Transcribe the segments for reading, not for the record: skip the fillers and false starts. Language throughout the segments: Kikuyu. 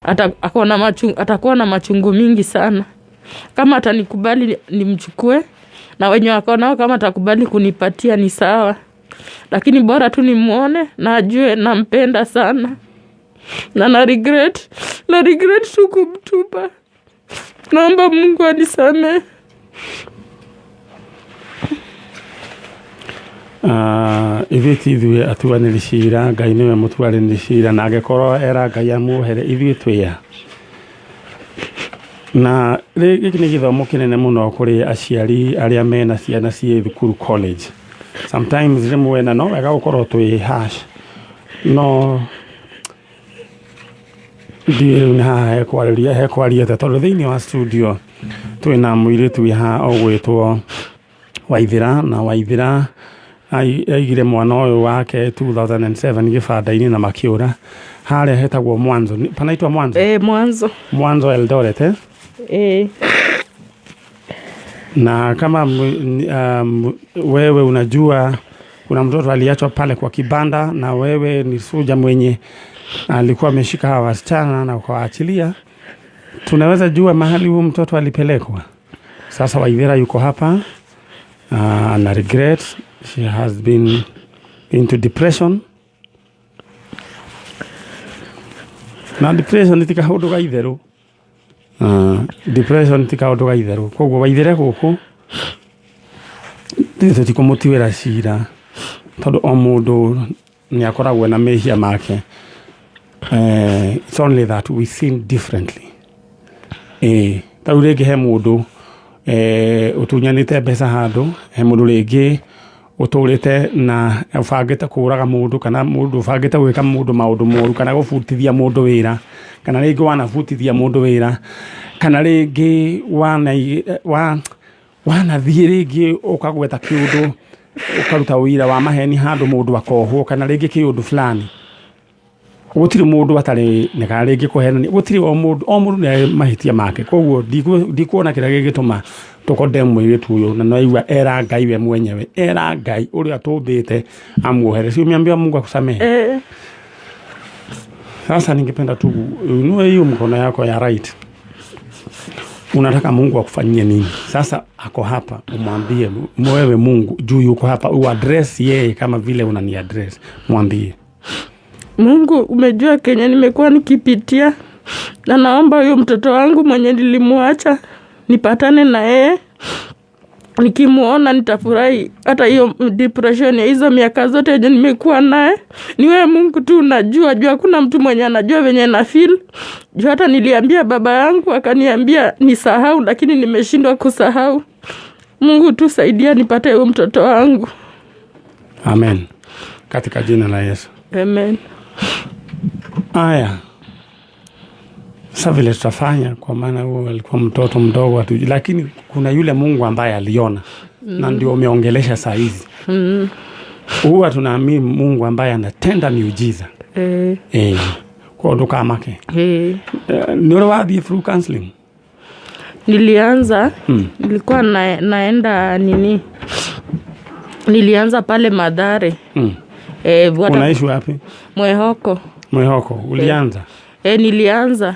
Atakuwa na machungu mingi sana. Kama atanikubali nimchukue, na wenye wako nao kama atakubali kunipatia ni sawa, lakini bora tu nimwone na ajue nampenda sana, na na regret tu kumtupa. Naomba Mungu anisamee. Ithuĩ ti ithuĩ atuanĩri cira. Ngai nĩwe mũtuanĩri cira, na angĩkorwo era Ngai amuohere, ithuĩ twĩa na gĩkĩ nĩ gĩthomo kĩnene mũno kũrĩ aciari arĩa mena ciana ciĩ thukuru, college. Sometimes rĩmwe na no wega gũkorwo twĩ harsh, no ndiũĩ rĩu nĩ haha hekwarĩria hekwaria atĩa, tondũ thĩinĩ wa studio twĩna mũirĩtu wĩ haha ũgwĩtwo Waithĩra, na Waithĩra aigire mwana ũyũ wake 2007 gĩbanda-inĩ na makĩũra harĩa hetagwo Mwanzo. Panaitwa Mwanzo? E, Mwanzo. Mwanzo, Eldoret, eh? E. Na kama wewe unajua kuna mtoto aliachwa pale kwa kibanda na wewe ni suja mwenye alikuwa ameshika hawa wasichana na ukawaachilia, tunaweza jua mahali huyu mtoto alipelekwa. Sasa Waithera yuko hapa, ana regret. She has been into depression, na depression ti kaũndũ ga itherũ. Depression ti kaũndũ ga itherũ. Koguo Waithera gũkũ ithuĩ tũtikũmũtuĩra cira, tondũ o mũndũ nĩ akoragwo na mehia make. It's only that we think differently. Tarĩu rĩngĩ he mũndũ ũtunyanĩte mbeca handũ, he mũndũ rĩngĩ ũtũrĩte na ũbangĩte kũraga mũndũ, kana mũndũ ũbangĩte gwĩka mũndũ maũndũ moru, kana gũbutithia mũndũ wĩra, kana rĩngĩ wanabutithia mũndũ wĩra, kana rĩngĩ wana wa wanathiĩ rĩngĩ ũkagweta kĩũndũ, ũkaruta ũira wa maheni handũ, mũndũ akohwo, kana rĩngĩ kĩũndũ fulani. Gũtirĩ mũndũ atarĩ na, kana rĩngĩ kũhenania, gũtirĩ. O mũndũ nĩ arĩ mahĩtia make. Koguo ndikuona kĩrĩa gĩgĩtũma tũkondem mũirĩtu ũyũ, na naigua era Ngai we mwenyewe, era Ngai ũrĩa tũmbĩte amuohere. Si umeambiwa Mungu akusamehe? E. Sasa ningependa tu uinue hiyo mkono yako ya right. Unataka Mungu akufanyie nini? Sasa ako hapa, umwambie wewe Mungu juu yuko hapa, uaddress yeye kama vile unani address, mwambie. Mungu, umejua kenye nimekuwa nikipitia, na naomba huyo mtoto wangu mwenye nilimwacha nipatane na yeye. Nikimuona nitafurahi. Hata hiyo depression ya hizo miaka zote yenye nimekuwa naye, ni wewe Mungu tu unajua, juu hakuna mtu mwenye anajua venye na feel. Juu hata niliambia baba yangu, akaniambia nisahau, lakini nimeshindwa kusahau. Mungu tu saidia nipate huyo mtoto wangu. Amen, katika jina la Yesu. Amen. Aya, sasa vile tutafanya, kwa maana huo alikuwa mtoto mdogo hatujui, lakini kuna yule Mungu ambaye aliona na ndio umeongelesha saa hizi. Huwa tunaamini Mungu ambaye anatenda miujiza. Kwa ndukamake. Nĩ ũrĩ wathiĩ through counseling? Nilianza. Nilikuwa naenda nini, nilianza pale Mathare. Unaishi wapi? Mwihoko. Mwihoko ulianza? Nilianza,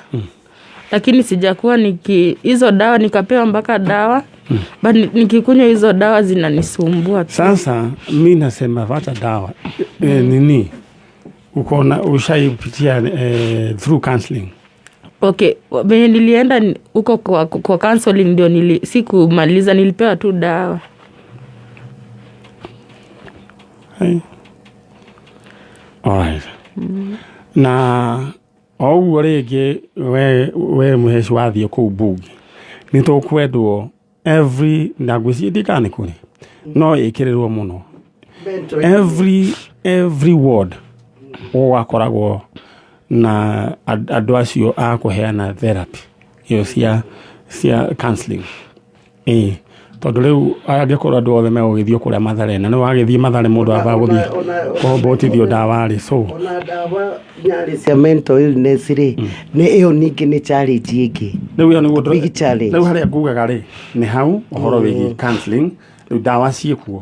lakini sijakuwa niki hizo dawa, nikapewa mpaka dawa, but nikikunywa hizo dawa zinanisumbua tu. Sasa mi nasema wacha dawa. Nini, uko na ushaipitia through counseling? Okay, venye nilienda huko kwa counseling ndio sikumaliza, nilipewa tu dawa. Hey. Alright. Na o ũguo rĩngĩ we mũheci wathiĩ kũu bunge, nĩ tũkwendwo every, na ngwĩciria ndikana nĩ kũrĩ no ĩkĩrĩrwo mũno, every ward gũgakoragwo na andũ acio a kũheana therapy ĩyo cia counseling, ĩĩ, tondũ rĩu angĩkorwo andũ othe megũgĩthiĩ kũrĩa Mathare, na nĩ wagĩthiĩ Mathare, mũndũ amba gũthiĩ kũhũmbũtithio ndawa rĩ, so Ona ndawa nyarĩ cia mental illness rĩ, nĩ ĩyo ningĩ nĩ challenge ĩngĩ. Rĩu ĩyo nĩguo Big challenge. Rĩu harĩa ngugaga rĩ, nĩ hau ũhoro wĩgiĩ counseling. Rĩu ndawa ciĩkuo.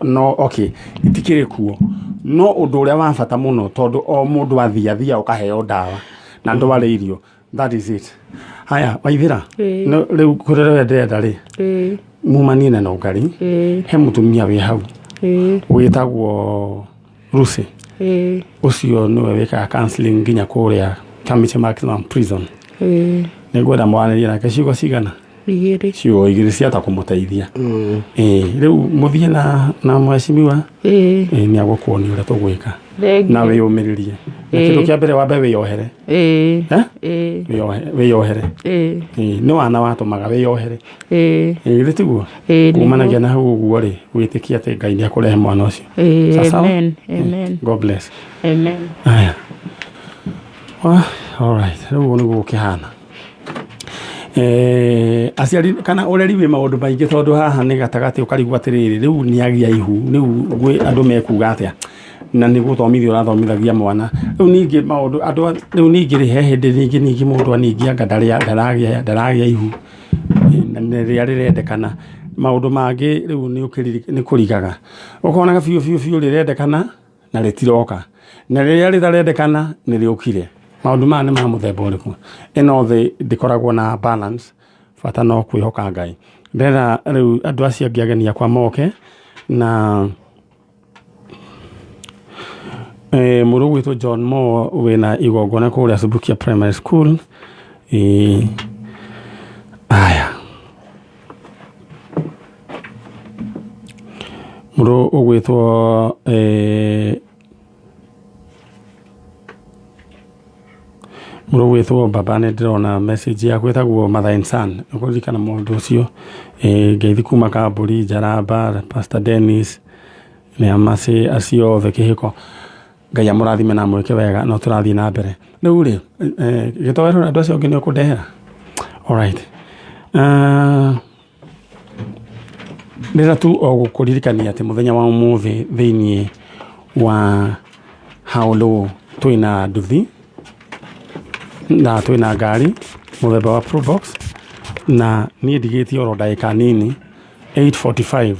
No okay, itikĩrĩ kuo, no ũndũ ũrĩa wa bata mũno, tondũ o mũndũ athiathia ũkaheo ndawa. Na ndware irio, that is it. Haya, Waithira. Ĩĩ. No rĩu kũrĩa we ndĩrenda rĩ, mumanie na ũgari. He mũtumia wĩ hau wĩtagwo Lucy. Ũcio nĩwe wĩkaga counseling nginya kũrĩa Kamiti Maximum Prison. Nĩngwenda mwaranĩrie nake ciugo cigana? Igĩrĩ. Ciugo igĩrĩ ciata kũmũteithia. Ĩĩ, rĩu mũthiĩ na mheshimiwa. Ĩĩ, nĩ agũkuonia ũrĩa tũgwĩka. Thengiũ. Na wĩyũmĩrĩrie, na kĩndũ kĩa mbere wambe wĩyohere. Eh? Wĩyohere. Ĩĩ, nĩ wana watũmaga wĩyohere. Ĩĩ, githĩ tiguo? Ĩĩ, nĩguo. Kumanagia na hau ũguo rĩ, wĩtĩkie atĩ Ngai nĩ akũrehe mwana ũcio. Ĩĩ. Sawa? Amen, amen. God bless. Amen. Aya. Wa, alright, rĩu ũguo nĩguo gũkĩhana. Aciari kana ũreri wĩ maũndũ maingĩ, tondũ haha nĩ gatagatĩ ũkarigwo atĩrĩrĩ, rĩu nĩ agĩa ihu, rĩu gwĩ andũ mekuga atĩa, na nĩ gũthomithia ũrathomithagia mwana. Rĩu ningĩ maũndũ andũ rĩu ningĩ rĩ, he hĩndĩ ningĩ mũndũ ningĩ anga ndaragĩa ihu na nĩ rĩrĩa rĩrendekana. Maũndũ mangĩ rĩu nĩ kũrigaga, ũkonaga biũ biũ biũ rĩrendekana na rĩtiroka, na rĩrĩa rĩtarendekana nĩ rĩũkire. Maũndũ maya nĩ ma mũthemba ũrĩkũ? Ĩno thĩ ndĩkoragwo na balance, bata no kwĩhoka Ngai. Ndĩrenda rĩu andũ acio angĩ ageni akwa moke na mũndũ ũgwĩtwo John Moore wĩna igongona kũrĩa Subukia Primary School. Aya, mũndũ ũgwĩtwo mũndũ ũgwĩtwo Baba, nĩ ndĩrona message yaku, ĩtagwo Mother and Son, ũkũririkana mũndũ ũcio. Ngeithi kuma Kambũri Njaramba, Pastor Dennis nĩ amaci acio othe kĩhiko, Ngai amũrathime na amwĩke wega. No tũrathiĩ na mbere rĩu rĩ, gĩtoero andũ acio angĩ nĩ ũkũndehera. Alright, ndĩrenda tu o gũkũririkania atĩ mũthenya wa ũmũthĩ thĩiniĩ wa Haũlũ twĩna nduthi na twĩna ngari mũthemba wa Probox, na niĩ ndigĩtie oro ndagĩka nini, 8:45,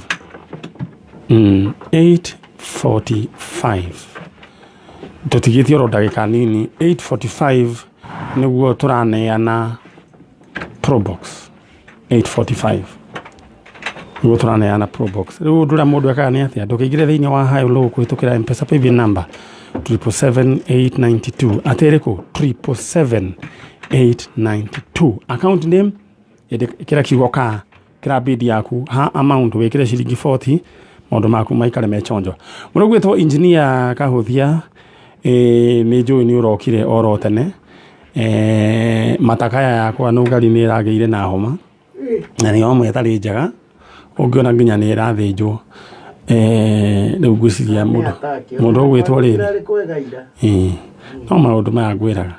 8:45, tũtigĩtie oro ndagĩka nini, 8:45 nĩguo tũraneana Probox, 8:45 nĩguo tũraneana Probox. Rĩu ũndũ ũrĩa mũndũ ekaga nĩ atĩa? Ndũkĩingĩre thĩinĩ wa High Low kũhĩtũkĩra M-Pesa paybill number 777892, atĩ ĩrĩkũ? 777892. Account name, ĩkĩra kiugo ka kĩra bid yaku ha amount, wĩkĩre ciringi 40, maũndũ maku maikare me chonjo. Mũndũ gwĩtwo engineer Kahũthia, nĩ njũĩ nĩ ũrokire oro tene. Matakaya yakwa nũgari nĩ ĩragĩire na homa, na nĩ homa ĩtarĩ njega, ũngĩona nginya nĩ ĩrathĩnjwo. Rĩu ngwĩciria mũndũ ũgwĩtwo rĩrĩ. Kĩrarĩ kwega ira. Ĩĩ, no maũndũ maya ngwĩraga,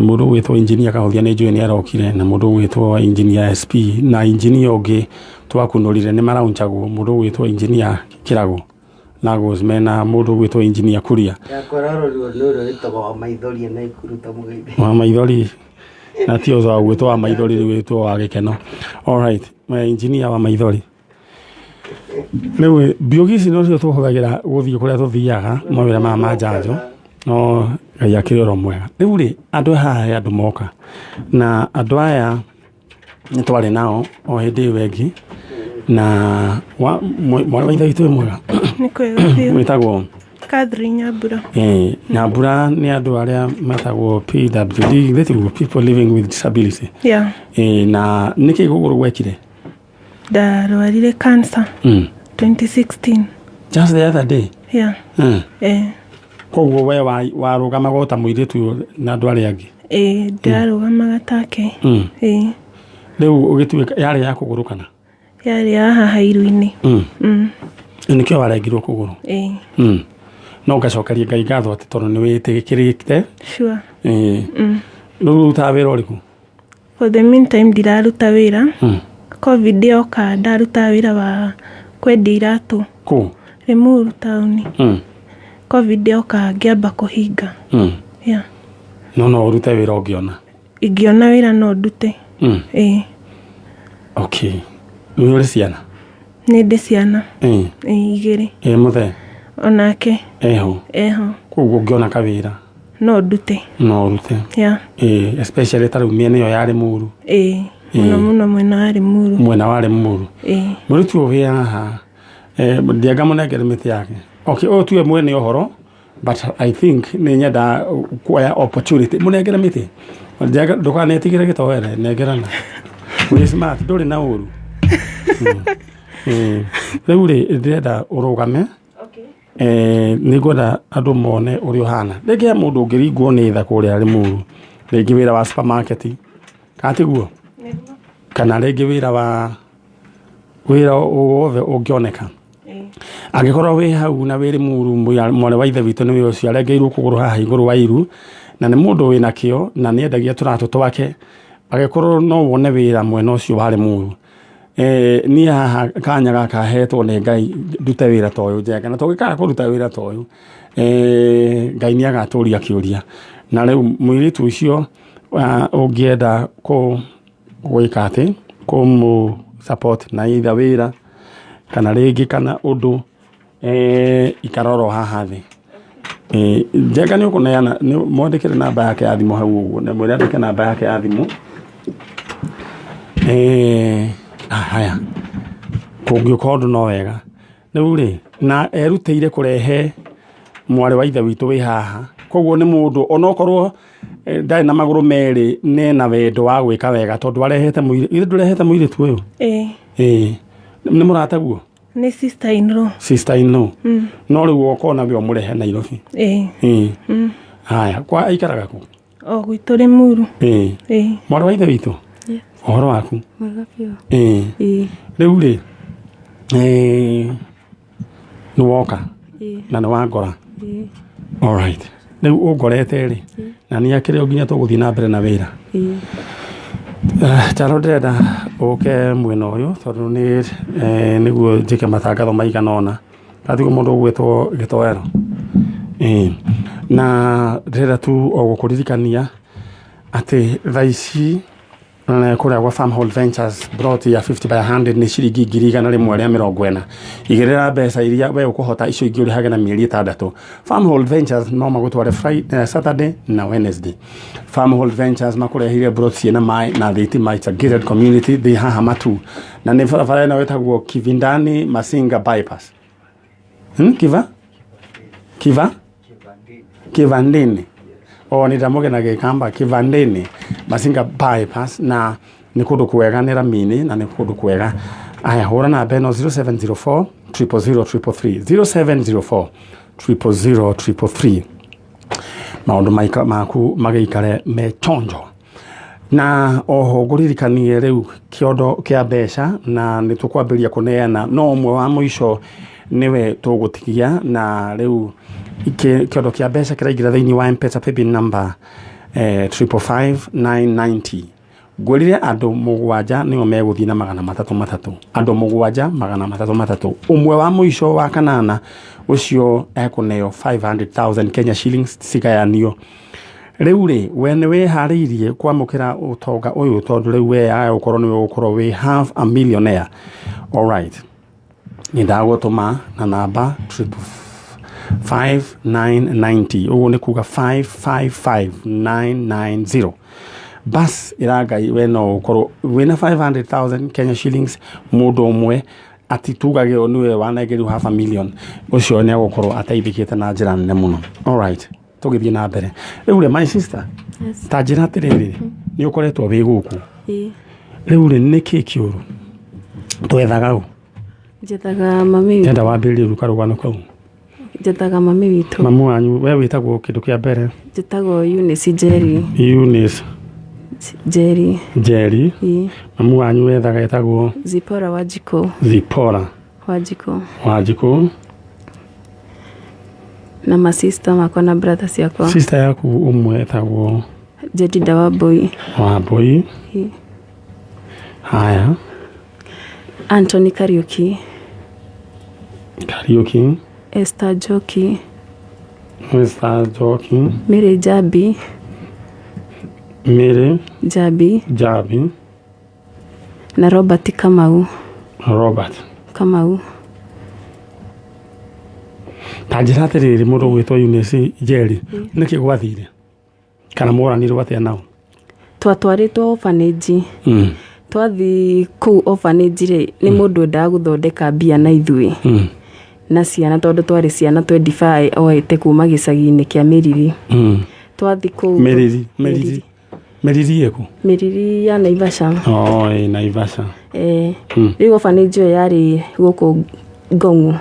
mũndũ ũgwĩtwo engineer Kahũthia nĩ njũĩ nĩ arokire, na mũndũ ũgwĩtwo engineer SP na engineer ũngĩ twakunũrire nĩ maraunchagwo, mũndũ ũgwĩtwo engineer Kĩrago Lagos mena mũndũ ũgwĩtwo engineer Kuria. Yakwa ĩrarorirwo nĩ ũrĩa wĩtagwo wa maithori na ikuruta mũgeithi. Wa maithori, na ti ũcio wa gwĩtwo wa maithori, rĩu wĩtwo wa gĩkeno. Alright, engineer wa maithori, rĩu mbiũgi ici nocio tũhũthagĩra gũthiĩ kũrĩa tũthiaga mawĩra maya ma njanjo, no Ngai akĩrĩ oro mwega. Rĩu rĩ, andũ haha, he andũ moka, na andũ aya nĩ twarĩ nao o hĩndĩ ĩyo ĩngĩ, na mwarĩ wa ithe witũ, wĩ mwega? Nĩ kwega biũ. Wĩtagwo? Catherine Nyambura. Nyambura nĩ andũ arĩa metagwo PWD, githĩ tiguo? People living with disability. Yeah. Na nĩkĩ gũgũrũ gwekire? Ndarwarire cancer 2016. Just the other day? Yeah. Koguo we warũgamaga o ta mũirĩtu na andũ arĩa angĩ? Ĩĩ, ndĩrarũgamaga take. Ĩĩ. Rĩu ũgĩtuĩka yarĩ ya kũgũrũ kana? Yarĩ ya haha iru-inĩ. Nĩkĩo warengirwo kũgũrũ? Ĩĩ. No ngacokeria Ngai ngatho atĩ tondũ nĩ wĩtĩkĩrĩte. Sure. Rĩu ũrutaga wĩra ũrĩkũ? For the meantime ndiraruta wĩra. Covid yoka ndarutaga wĩra wa kwendia iratũ. Kũ? Limuru taũni. Covid yoka ngĩamba kũhinga. Yeah. No ũrute wĩra ũngĩona? Ingĩona wĩra no ndute. Ĩĩ. Okay, rĩu ũrĩ ciana? Nĩ ndĩ ciana. Ĩĩ, igĩrĩ. Ĩ mũthee? Onake. Eho? Eho. Koguo ũngĩona kawĩra? No ndute. No ũrute. Yeah. Ĩĩ, especially ta rĩu mĩena ĩyo ya Limuru. Ĩĩ, mũno mũno mwena wa Limuru. Mwena wa Limuru. Ĩĩ. Mũirĩtu ũyũ wĩ haha, ndianga mũnengere mĩtĩ yake. Okay, ũyũ tiwe mwene ũhoro, but I think nĩ nyenda kuoya opportunity. Mũnengere mĩtĩ. Njenga, ndũkanetigĩre gĩtoere, nengerana. Wĩ smart, ndũrĩ na ũru. Rĩu rĩ, ndĩrenda ũrũgame. Nĩ ngwenda andũ mone ũrĩa ũhana. Rĩngĩ he mũndũ ũngĩringwo nĩ tha kũrĩa Limuru, rĩngĩ wĩra wa supermarket, kana tiguo? Kana rĩngĩ wĩra wa wĩra o wothe ũngĩoneka. Angĩkorwo wĩ hau na wĩ Limuru, mwarĩ wa ithe witũ nĩwe ũcio arengeirwo kũgũrũ haha igũrũ wa iru, na nĩ mũndũ wĩna kĩo na nĩ endagia tũratũ twake. Angĩkorwo no wone wĩra mwena ũcio wa Limuru, niĩ haha kanya gaka hetwo nĩ Ngai ndute wĩra ta ũyũ Njenga, na tũngĩkaga kũruta wĩra ta ũyũ, Ngai nĩ agatũria kĩũria. Na rĩu mũirĩtu ũcio, ũngĩenda gwĩka atĩ kũmũ support na either wĩra kana rĩngĩ kana ũndũ, ikara oro haha thĩ. Njenga nĩ ũkũneana, mwandĩkĩre namba yake ya thimũ hau ũguo, na mwĩre andĩke namba yake ya thimũ. Haya, kũngĩũka ũndũ no wega. Rĩu rĩ, na erutĩire kũrehe mwarĩ wa ithe witũ wĩ haha, koguo nĩ mũndũ onokorwo ndarĩ na magũrũ merĩ, nena wendo wa gwĩka wega, tondũ arehete mũirĩtu. Ithe ndũrehete mũirĩtu ũyũ? Ĩĩ. Ĩĩ, nĩ mũrataguo? Nĩ sister in law. Sister in law. No rĩu ũkona we ũmũrehe Nairobi. Ĩĩ. Ĩĩ. Haya, kwa aikaraga kũ? O gwitũ Limuru. Ĩĩ. Ĩĩ. Mwarĩ wa ithe witũ, ũhoro waku? Mwega biũ. Ĩĩ. Ĩĩ. Rĩu rĩ, nĩ woka Ĩĩ. na nĩ wangora. Ĩĩ. Alright, rĩu ũngorete rĩ, na nĩ akĩrĩ o nginya tũgũthiĩ na mbere na wĩra. Ĩĩ. Charo, ndĩrenda ũke mwena ũyũ tondũ nĩ nĩguo njĩke matangatho maigana ũna. Gatiguo mũndũ ũgwĩtwo gĩtoero. Ĩĩ, na ndĩrenda tu o gũkũririkania atĩ thaa ici kũrĩa gwa Farmhold Ventures, plot ya 50 by 100 nĩ ciringi 140,000. Igĩrĩra mbeca iria we ũkũhota, icio ingĩ ũrĩhage na mĩeri 6. Farmhold Ventures no magũtware Friday, Saturday na Wednesday. Farmhold Ventures makũreheire plot ciĩna maĩ na thitima. It's a gated community thĩ haha Matu, na nĩ barabara ĩno ĩtagwo Kivindani Masinga bypass, Kiva Kiva Kivandini, o nĩ ndamũgena gĩkamba, Kivandini Masinga bypass, na nĩ kũndũ kwega, nĩ ramini na nĩ kũndũ kwega. Aya, hũra namba ĩno 0704 000 333, 0704 000 333, maũndũ maku magĩikare me chonjo. Na oho ngũririkanie rĩu kĩondo kĩa mbeca na nĩ tũkwambĩrĩria kũneana, no ũmwe wa mũico nĩwe tũgũtigia. Na rĩu kĩondo kĩa mbeca kĩraingĩra thĩinĩ wa M-Pesa paybill number 555990. Ngwĩrire andũ mũgwanja nĩo megũthiĩ na magana matatũ matatũ, andũ mũgwanja magana matatũ matatũ. Ũmwe wa mũico wa kanana ũcio ekũneo 500,000 Kenya shillings cigayanio. Rĩu rĩ, we nĩ wĩharĩirie kwamũkĩra ũtonga ũyũ? Tondũ rĩu we aya ũkorwo nĩwe ũgũkorwo wĩ half a millionaire. Alright, nĩ ndagũtũma na namba 55990, ũguo nĩ kuga 555990. Bas, ĩra Ngai we no ũkorwo wĩna 500,000 Kenya shillings. Mũndũ ũmwe ati tugage ũyũ nĩwe wanengerio half a million, ũcio nĩ egũkorwo ateithĩkĩte na njĩra nene mũno. Alright, tũgĩthiĩ na mbere rĩu rĩ, my sister, ta njĩra atĩrĩrĩ, nĩ ũkoretwo wĩ gũkũ? Ĩĩ. Rĩu rĩ, nĩ kĩ kĩũru twethaga ũ? Njethaga mami witũ. Ndenda wambĩrĩrie rĩu karũgano kau. Njethaga mami witũ. Mamu wanyu, we wĩtagwo kĩndũ kĩa mbere? Njĩtagwo Eunice Njeri. Eunice. Njeri. Njeri. Ĩĩ. Mamu wanyu wethaga etagwo? Zipora Wanjikũ. Zipora. Wanjikũ. Wanjikũ. Na masista makwa na brother ciakwa. Sister yaku ũmwe etagwo? Jedida Wambui. Wambui. Ĩĩ. Haya. Anthony Kariuki. Kariuki. Esther Njoki. Mr. Njoki. Mary Njambi. Mary Njambi. Njambi. Na Robert Kamau. Robert Kamau. Ta njĩra atĩrĩrĩ, mũndũ ũgwĩtwo Eunice Njeri, nĩkĩ gwathire kana moranirwo atĩa nao? Twatwarĩtwo orphanage. Twathi kũu orphanage rĩ, nĩ mũndũ wendaga gũthondeka mbia na ithuĩ na ciana, tondũ twarĩ ciana 25 oete kuma gĩcagi-inĩ kĩa Mĩriri. Twathi kũu Mĩriri? Mĩriri, Mĩriri ĩkũ? Mĩriri ya Naivasha. Oh, ĩ Naivasha. Eh, rĩu orphanage ĩyo yarĩ gũkũ Ngong'u.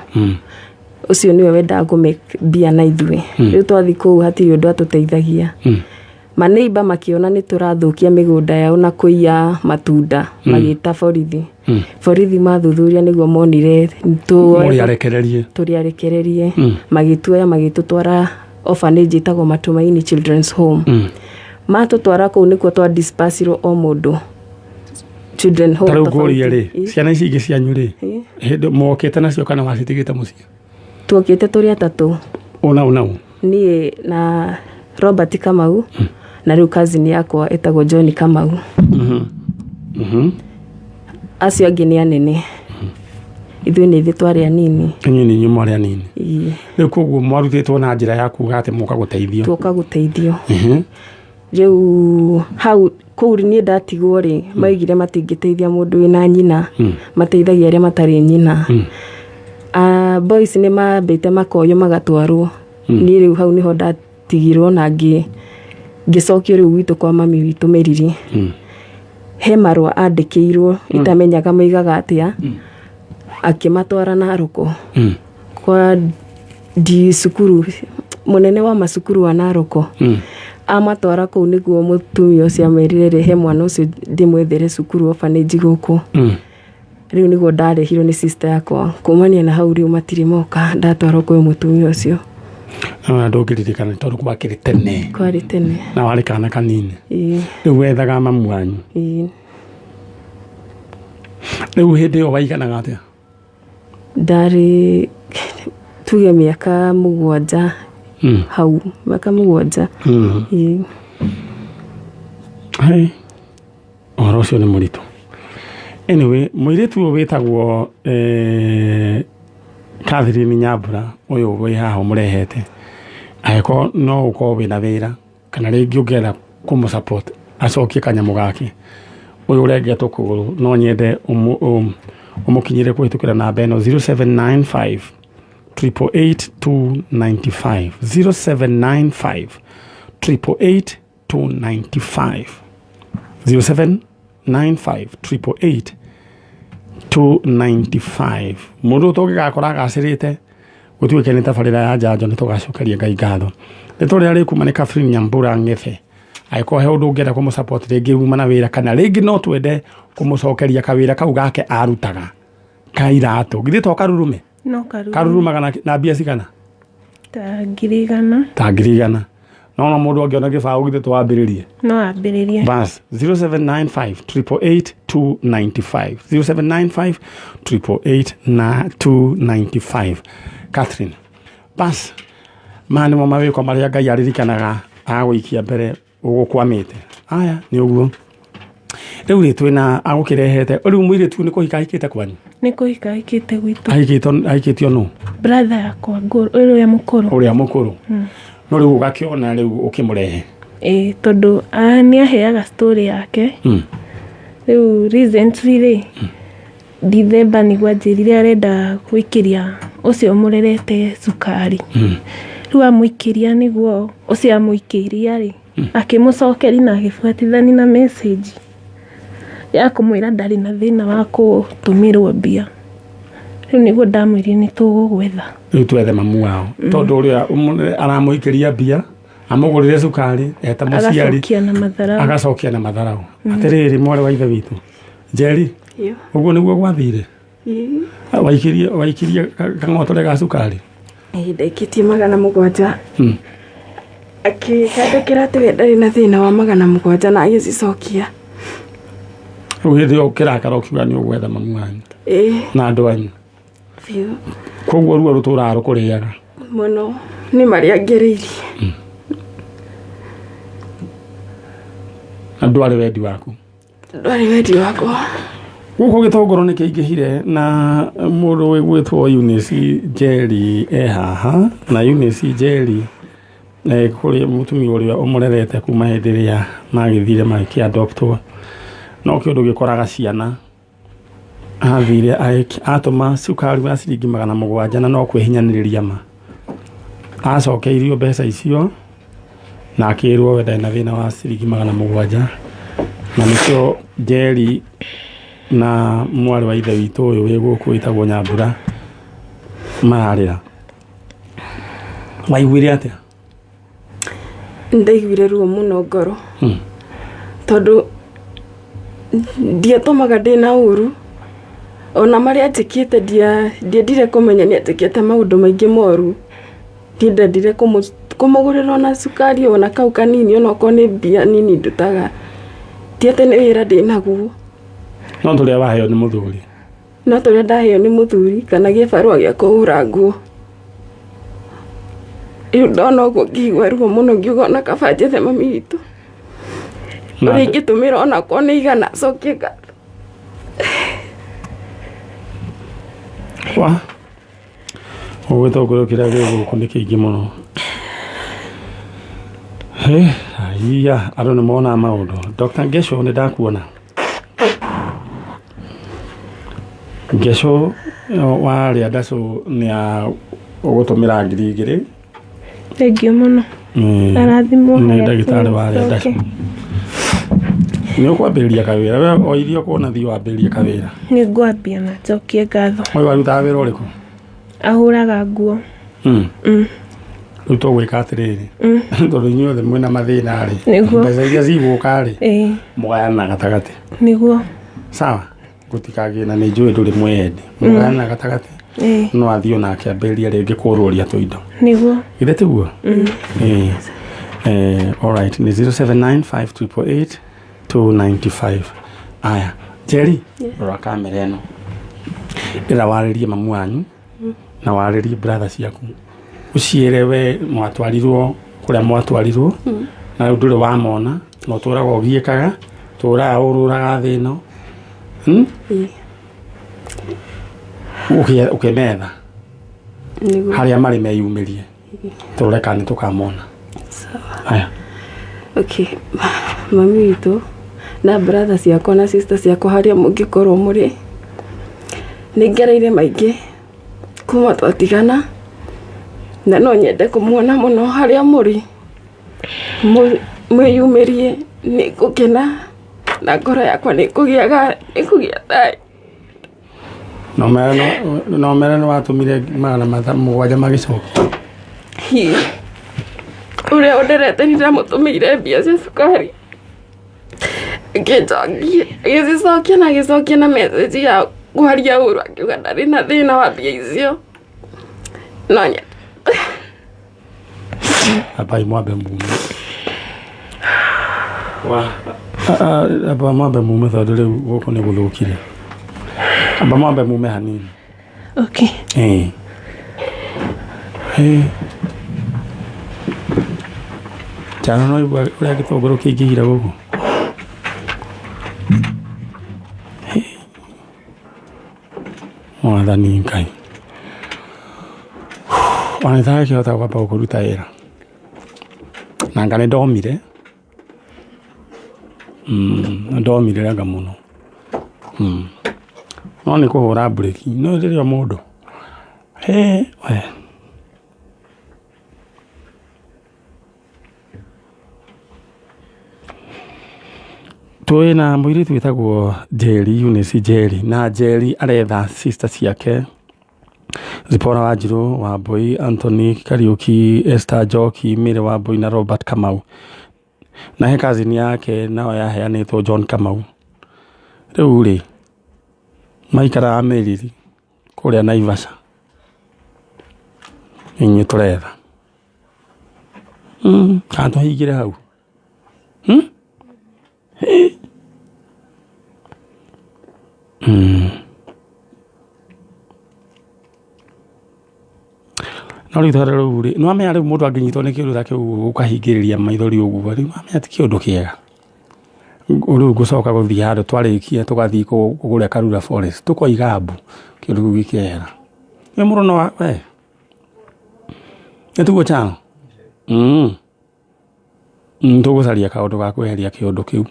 Ũcio nĩwe wendaga kũ make mbia na ithuĩ. Rĩu twathi kũu hatirĩ ũndũ atũteithagia. Maneiba makĩona nĩ tũrathũkia mĩgũnda yao na kũiya matunda, magĩta borithi. Borithi mathuthuria nĩguo monire Mũrĩ arekererie. Tũrĩ arekererie. Magĩtuoya magĩtũtwara orphanage ĩtagwo Matumaini Children's Home. Matũtwara kũu nĩkuo twa dispersirwo o mũndũ children home Ta rĩu ngũrie tofauti. rĩ, ciana ici ingĩ cianyu rĩ, hĩndĩ mokĩte nacio kana wacitigĩte mũciĩ? Tuokĩte tũrĩ atatũ. Ũna ũna ũ? Niĩ na Robert Kamau na rĩu cousin yakwa ĩtagwo John Kamau. Acio angĩ nĩ anene, ithuĩ nĩ ithuĩ twarĩ anini. Inyuĩ nĩ inyuĩ mwarĩ anini. Ĩĩ. Rĩu koguo mwarutĩtwo na njĩra ya kuga atĩ moka gũteithio. Tuoka gũteithio. Rĩu hau kũu niĩ ndatigwo rĩ, maigire matingĩteithia mũndũ wĩna nyina, mateithagia arĩa matarĩ nyina. Ah, boys nĩ mambĩte makoywo magatwarwo. Niĩ rĩu hau nĩho ndatigirwo na ngĩcokio rĩu gwitũ kwa mami witũ Mĩriri. He marũa andĩkĩirwo itamenyaga moigaga atĩa, akĩmatwara Naroko kwa ndi cukuru mũnene wa macukuru wa Naroko. Amatwara kũu nĩguo mũtumia ũcio amerire rĩ, he mwana ũcio ndĩmwethere cukuru orphanage gũkũ. Rĩu nĩguo ndarĩhirwo nĩ sister yakwa. Kumania na hau rĩu matirĩ moka, ndatwarwo kwĩ mũtumia ũcio. Na ndũngĩririkana tondũ gwakĩrĩ tene. Kwarĩ tene. Na warĩ kana kanini. Ĩĩ. Rĩu wethaga mamu wanyu? Ĩĩ. Rĩu hĩndĩ ĩyo waiganaga atĩa? Ndarĩ tuge mĩaka 7. Hau mĩaka 7. Ĩĩ. Hey, ũhoro ũcio nĩ mũritũ. Anyway, mũirĩtu ũyũ wĩtagwo Catherine Nyambura ũyũ wĩ haha ũmũrehete, angĩkorwo no ũkorwo wĩna wĩra kana rĩngĩ ũngĩenda kũmũ support acokie kanyamũ gake, ũyũ ũrengetwo kũgũrũ, no nyende ũmũkinyĩre kũhĩtũkĩra namba ĩno 0795 888 295, 0795 888 295, 0795 888 295. Mũndũ tũngĩgakora agacĩrĩte gũtuĩke nĩ tabarĩra ya njanjo, nĩ tũgacokeria Ngai ngatho. Rĩtwa rĩrĩa rĩkuma nĩ Catherine Nyambura Ng'ethe. Angĩkorwo he ũndũ ũngĩenda kũmũ support, rĩngĩ uma na wĩra kana rĩngĩ no twende kũmũcokeria kawĩra kau gake arutaga ka iratũ, githĩ to karurume? No karurume. Karurumaga na mbia cigana? Ta 100,000. Ta 100,000. No mũndũ angĩona gĩbaũ, githĩ twambĩrĩrie? No ambĩrĩrie. Bas, 0795 888 295, 0795 888 na 295. Catherine, bas, maya nĩmo mawĩko marĩa Ngai aririkanaga agũikia mbere ũgũkwamĩte. Aya nĩ ũguo rĩu rĩ twĩna agũkĩrehete rĩu mũirĩtu nĩ kũhika ahikĩte kwanyu? Nĩ kũhika ahikĩte gwitũ. Ahikĩtio nũ? Brother yakwa ngũrũ, ũrĩa mũkũrũ. Ũrĩa mũkũrũ. No rĩu ũgakĩona rĩu ũkĩmũrehe? Ĩĩ, tondũ nĩ aheaga story yake. Rĩu recently rĩ, December nĩguo anjĩrire arenda gũikĩria ũcio ũmũrerete cukari. Rĩu amũikĩria, nĩguo ũcio amũikĩria rĩ, akĩmũcokeri na agĩbuatithania na message ya kũmwĩra ndarĩ na thĩna wa kũtũmĩrwo mbia. Rĩu nĩguo ndamwĩrire nĩ tũgũgwetha. Rĩu twethe mamu wao, tondũ ũrĩa aramũikĩria mbia amũgũrĩre cukari eta mũciari Agacokia na matharau. Agacokia na matharau. Atĩrĩrĩ, mwarĩ wa ithe witũ Njeri, Iyo. ũguo nĩguo gwathire? Ĩĩ. Waikirie kang'otore ga cukari? Ĩĩ, ndaikĩtie 700. Akĩkandĩkĩra atĩ we ndarĩ na thĩna wa 700 na agĩcicokia. Rĩu hĩndĩ ĩyo ũkĩrakara ũkiuga nĩ ũgwetha mamu wanyu Ĩĩ. na andũ anyu. Biũ. Koguo ruo rũtũraga rũkũrĩaga. Mũno, nĩ marĩa ngereirie. Na ndwarĩ wendi waku. Ndwarĩ wendi wakwa. Gũkũ gĩtũngũrũ nĩ kĩingĩhire na mũndũ wĩgwĩtwo Eunice Njeri e haha na Eunice Njeri kũrĩ mũtumia ũrĩa ũmũrerete kuma hĩndĩ ĩrĩa magĩthire magĩkĩadoptwo no kĩũndũ gĩkoraga ciana athire atũma cukari wa ciringi 700 na no kwĩhinyanĩrĩria ma acokeirio mbeca icio na akĩrwo we ndarĩ na thĩna wa ciringi 700 na nĩkĩo Njeri na mwarĩ wa ithe witũ ũyũ wĩ gũkũ wĩtagwo Nyambura mararĩra. Waiguire atĩa? Ndaiguire ruo mũno ngoro tondũ ndiatũmaga ndĩna ũru ona marĩa njĩkĩte ndiendire kũmenya nĩ anjĩkĩte maũndũ maingĩ moru. Niĩ ndendire kũmũgũrĩra ona cukari ona kau kanini onokorwo nĩ mbia nini ndutaga. Ti atĩ nĩ wĩra ndĩnaguo. No tũrĩa waheo nĩ mũthuri. No tũrĩa ndaheo nĩ mũthuri kana gĩbarũa gĩa kũhũra nguo. Rĩu ndona ũguo ngĩigua ruo mũno ngiuga ona kaba njethe mami witũ. Ũrĩa ingĩtũmĩra onakorwo nĩ 100 acokie ngatho. Wa gĩtũngũrũ kĩrĩa gĩ gũkũ nĩ kĩingĩ mũno. Haiya, andũ nĩ monaga maũndũ. Dr. Ngesho nĩ ndakuona. Ngesho warĩa ndacũ nĩ ũgũtũmĩra 2000. Thengiũ mũno. Arathimwo. Nĩ ndagĩtarĩ warĩa ndacũ. Nĩ ũkwambĩrĩria kawĩra we o irio kuona thiĩ wambĩrĩrie kawĩra. Nĩ ngwambia na njokie ngatho. Ũyũ warutaga wĩra ũrĩkũ? Ahũraga nguo. Rĩu tũgwĩka atĩrĩrĩ tondũ inyuothe mwĩna mathĩna rĩ, mbeca iria cigũka rĩ mũgayana gatagatĩ. Nĩguo. Sawa, gũtikagĩe na nĩ njũĩ ndũrĩ mwende. Mũgayana gatagatĩ no athiĩ onake ambĩrĩrie rĩngĩ kũrũria tũindo. Nĩguo. Githĩ tiguo? Alright, nĩ 079 588 295. Aya, Njeri, rora kamera ĩno. Ndĩra warĩrie mamu wanyu na warĩrie brother ciaku. Ũciĩre we mwatwarirwo kũrĩa mwatwarirwo na rĩu ndũrĩ wamona na ũtũraga ũgiĩkaga tũraga ũrũraga thĩ ĩno ũkĩmetha harĩa marĩ meyumĩrie tũrore kana nĩ tũkamona. Aya. Okay, mami witũ na brother ciakwa na sister ciakwa harĩa mũngĩkorwo mũrĩ, nĩ ngereire maingĩ kuma twatigana na no nyende kũmuona mũno harĩa mũrĩ mwĩyumĩrie nĩ ngũkena na ngoro yakwa nĩ kũgĩa thayũ. No mere nĩ watũmire 700 magĩcokia. Ũrĩa ũnderete nĩ ndamũtũmĩire mbia cia cukari ngĩnjokia agĩcicokia na agĩcokia na message ya kwaria ũru akiuga ndarĩ na thĩna wa mbia icio no nyende. Ambai mwambe mume amba mwambe mume tondũ rĩu gũkũ nĩ gũthũkire. Amba mwambe mume hanini. Okay. Njano no igua ũrĩa gĩtũngũrũ kĩingĩhire gũkũ. Mwathani Ngai. Ona nĩndakĩhota kwamba kũruta wĩra. Na nga nĩ ndomire. Nĩ ndomire ranga mũno. No nĩ kũhũra mburĩki. No rĩrĩa mũndũ. We. Twĩna mũirĩtu wĩtagwo Njeri, Eunice Njeri na Njeri aretha sister ciake Zipporah Wanjirũ, Wambui, Anthony Kariuki, Esther Njoki, Mary Wambui na Robert Kamau. Na he cousin yake nao yaheanĩtwo John Kamau. Rĩu rĩ maikaraga Meriri kũrĩa Naivasha. Inyuĩ tũretha. Kana tũhingĩre hau. No rĩu tondũ rĩu rĩ, nĩ wamenya rĩu mũndũ angĩnyitwo nĩ kĩũndũ ta kĩu ũkahingĩrĩria maithori ũguo rĩu wamenya ti kĩũndũ kĩega. Rĩu ngũcoka gũthiĩ handũ twarĩkia tũgathiĩ kũrĩa Karura Forest tũkoiga mbu kĩũndũ kĩu gĩkehera. We mũrono wa we nĩ tiguo chano tũgũcaria kaũndũ ga kweheria kĩũndũ kĩu.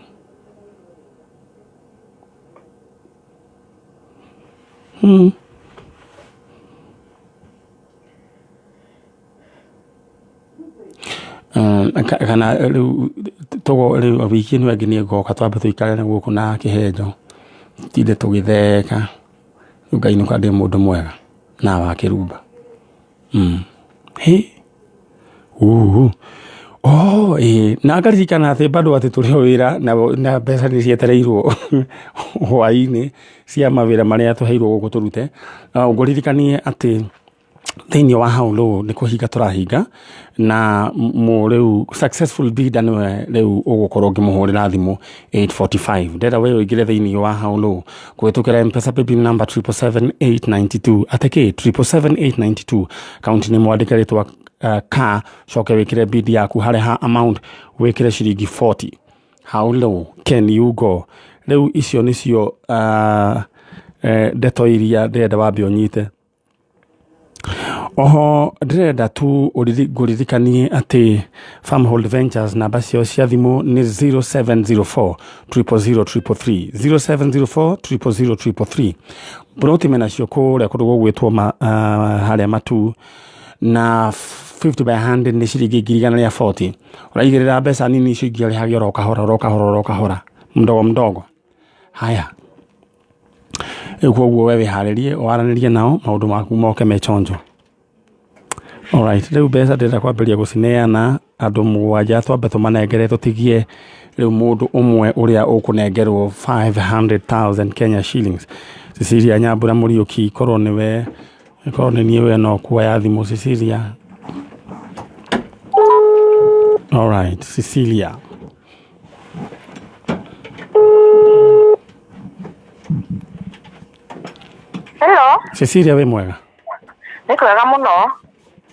Kana rĩu tũgo rĩu wiki ĩno ĩngĩ nĩ ngoka twambe tũikare na gũkũ na kĩhenjo tinde tũgĩtheka rĩu ngainũka ndĩ mũndũ mwega na wa kĩrumba. Hĩ uhu oh ĩĩ na ngaririkana atĩ bado atĩ tũrĩ o wĩra na mbeca nĩ cietereirwo hwaĩ-inĩ cia mawĩra marĩa tũheirwo gũkũ tũrute. Ngũririkanie atĩ thĩinĩ wa hau rĩu nĩ kũhinga tũrahinga na rĩu successful bidder nĩwe rĩu ũgũkorwo ũngĩmũhũrĩra thimũ 845. Ndĩrenda we ũingĩre thĩinĩ wa hau rĩu kũhĩtũkĩra M-Pesa paybill number 777892 atĩ kĩ 777892 kaunti nĩ mwandĩke rĩtwa ka coke wĩkĩre bid yaku harĩa ha amount wĩkĩre ciringi 40. How low can you go? Rĩu icio nĩcio ndeto iria ndĩrenda wambe ũnyite. Oho ndĩrenda tu ngũririkanie atĩ Farmhold Ventures namba ciao cia thimũ nĩ 0704 000 333 0704 000 333. Mburoti menacio kũrĩa kũndũ gũgwĩtwo harĩa Matu na 50 by 100 nĩ ciringi 140,000. Ũraigĩrĩra mbeca nini icio ingĩ ũrĩhage oro kahora oro kahora oro kahora mdogo mdogo. Haya rĩu koguo we wĩharĩrie waranĩrie nao maũndũ maku moke me chonjo. Alright, rĩu mbeca ndĩrenda kwambĩrĩria gũcineana andũ mũgwanja twambe tũmanengere tũtigie rĩu mũndũ ũmwe ũrĩa ũkũnengerwo 500,000 Kenya shillings. Cecilia Nyambura Mũriũki korwo nĩwe korwo nĩ niĩ we no kuoya thimũ Cecilia. Alright, Cecilia. Hello, Cecilia wĩ mwega? nĩ kwega mũno.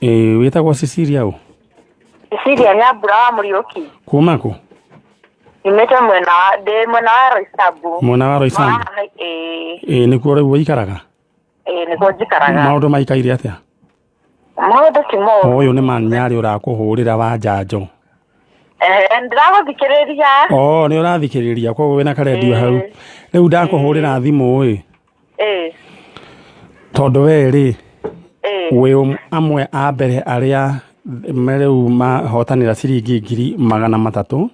Ĩĩ wĩtagwo Cecilia ũ? Cecilia Nyambura wa Mũriũki. Kuma kũ? Nyumĩte mwena wa ndĩ mwena wa Roysambu. Mwena wa Roysambu? Ĩĩ, Ĩĩ nĩkuo rĩu ũikaraga? ĩĩ nĩkuo njikaraga. Maũndũ maikaire atĩa? Maũndũ ti moru. Ũyũ nĩ manyarĩ ũrakũhũrĩra wa njanjo. Ehe, ndĩragũthikĩrĩria. Oh, nĩ ũrathikĩrĩria koguo wĩna karendio hau. Rĩu ndakũhũrĩra thimũ ĩ Ĩĩ, tondũ we rĩ ĩĩ. wĩ amwe a mbere arĩa rĩu mahotanĩra ciringi 300,000.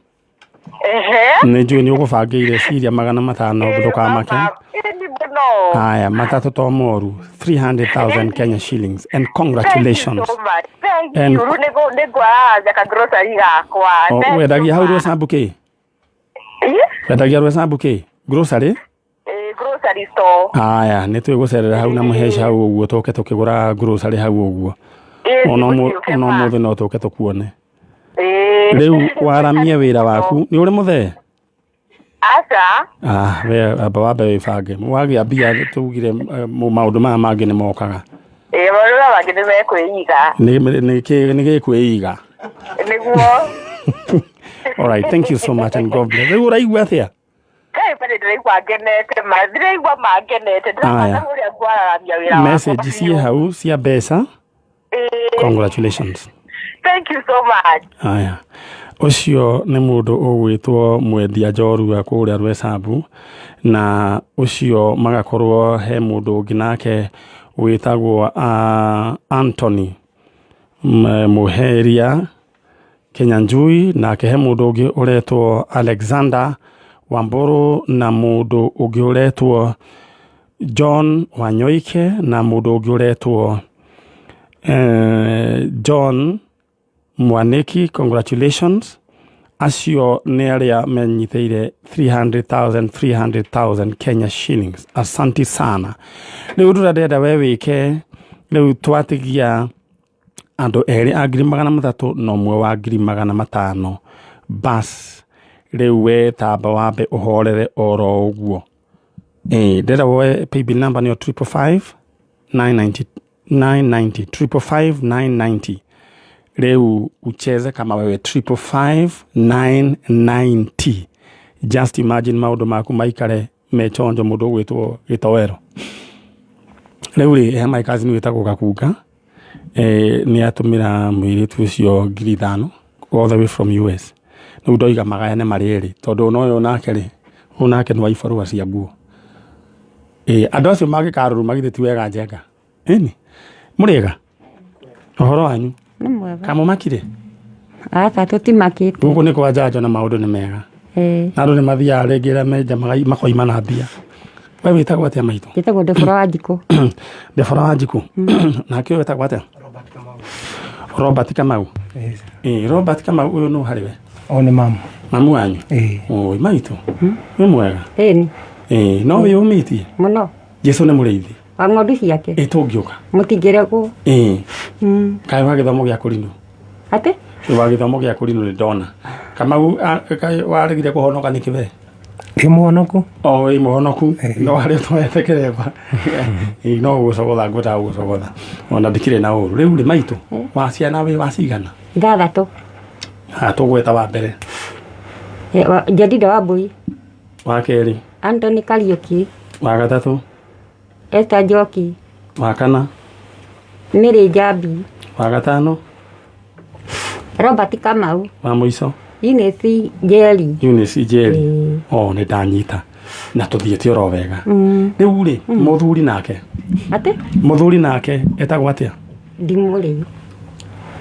Ehe. Nĩ njũĩ nĩ ũgũbangĩire ciria 500 ndũkamake. Ĩĩ nĩ mũno. Haya, matatũ to moru 300,000 Kenya shillings and congratulations. Thank you so much. Thank And- you. Rĩu nĩngwararagia ka grocery gakwa. O, Thank you wendagia hau ma. Roysambu kĩ? Ĩĩ, Wendagia Roysambu kĩ? Grocery? ĩĩ, grocery store. Haya, nĩ twĩgũcerera hau na mũhece hau ũguo tũke tũkĩgũra grocery hau ũguo. Ĩĩ, Ona nĩgũciũke ona ma. ũmũthĩ no tũke tũkuone. Ĩĩ. Rĩu waramie wĩra waku nĩ ũrĩ mũthee? Aca. Ah, we amba wambe wĩbange. Wagĩa mbia tugire maũndũ maya mangĩ nĩ mokaga. Ĩĩ, maũndũ maya mangĩ nĩ mekwĩiga. Nĩ gĩkwĩiga. Nĩguo. All right, thank you so much and God bless. Rĩu ũraigua atĩa? Ngai mbere ndĩraigua ngenete ma ndĩraigua ma ngenete Aya. ndĩrabanga ũrĩa ngwararamia wĩra wakwa Message ciĩ hau cia mbeca. Ĩĩ, Congratulations. thank you so much. Aya. Ũcio nĩ mũndũ ũgwĩtwo mwendia njorua kũrĩa Roysambu na ũcio magakorwo he mũndũ ũngĩ nake wĩtagwo Anthony Mũheria Kenyanjui nake he mũndũ ũngĩ ũretwo Alexander Wamburu na mũndũ ũngĩ ũretwo John Wanyoike na mũndũ ũngĩ ũretwo John Mwaniki. Congratulations. Acio nĩ arĩa menyitĩire 300,000 300,000 Kenya shillings. Asanti sana. Rĩu ũndũ ũrĩa ndĩrenda we wĩke rĩu twatigia andũ erĩ a 300,000 na ũmwe wa 500,000 bas rĩu we tamba wambe ũhorere oro ũguo. Ĩĩ ndĩrenda woe paybill number nĩyo 555 990 990 555 990. Rĩu ucheze kama wewe 555 990 Just imagine maũndũ maku maikare me chonjo mũndũ ũgwĩtwo gĩtoero. Rĩu rĩ, he my cousin wĩtagwo Gakunga, nĩ atũmĩra mũirĩtu ũcio 5,000 all the way from US. Rĩu ndoiga magayane marĩ erĩ, tondũ ona ũyũ nake rĩ, ũyũ nake nĩ wa ibarũa cia nguo. Andũ acio mangĩkarũruma githĩ ti wega njenga? Ĩni, mũrĩega? Ũhoro wanyu? Nĩ mwega. Kamũmakire? Aca tũtimakĩte. Gũkũ nĩ kwa njanjo na maũndũ nĩ mega. Ĩĩ. Na andũ nĩ mathiaga rĩngĩ ĩrĩa menja makoima na mbia. We wĩtagwo atĩa maitũ? Njĩtagwo Debora Wanjikũ. Debora Wanjikũ. Nake ũyũ wĩtagwo atĩa? Robert Kamau. Ĩĩ, Robert Kamau ũyũ nũ harĩ we? O nĩ mamu. Mamu wanyu? Ĩĩ. Oi maitũ. Wĩ mwega? Ĩni. Ĩĩ, no wĩyũmĩtie? Mũno. Jesu nĩ mũrĩithi. Wa ng'ondu ciake. Ĩ tũngĩũka. Mũtingĩregwo. Ĩĩ. Kaĩ wa gĩthomo gĩa kũrinũ? Atĩ? Wa gĩthomo gĩa kũrinũ nĩ ndona. Kamau kaĩ waregire kũhonoka nĩkĩ we? Ndĩ mũhonoku. O wĩ mũhonoku. No harĩa ũtoete kĩremba. Ĩĩ, no gũcogotha ngwendaga gũcogotha. Ona ndikĩrĩ na ũru. Rĩu rĩ maitũ, wa ciana wĩ wa cigana? 6. Ha tũgweta wa mbere. Jedida Wambui. Wa kerĩ. Anthony Kariuki. Wa gatatũ. Esther Njoki. Wa kana. Mary Njambi. Wa gatano. Robert Kamau. Wa mũico. Eunice Njeri. Eunice Njeri. O nĩ ndanyita. Na tũthiĩte oro wega. Rĩu rĩ, mũthuri nake. Atĩ? Mũthuri nake etagwo atĩa? Ndimũrĩ.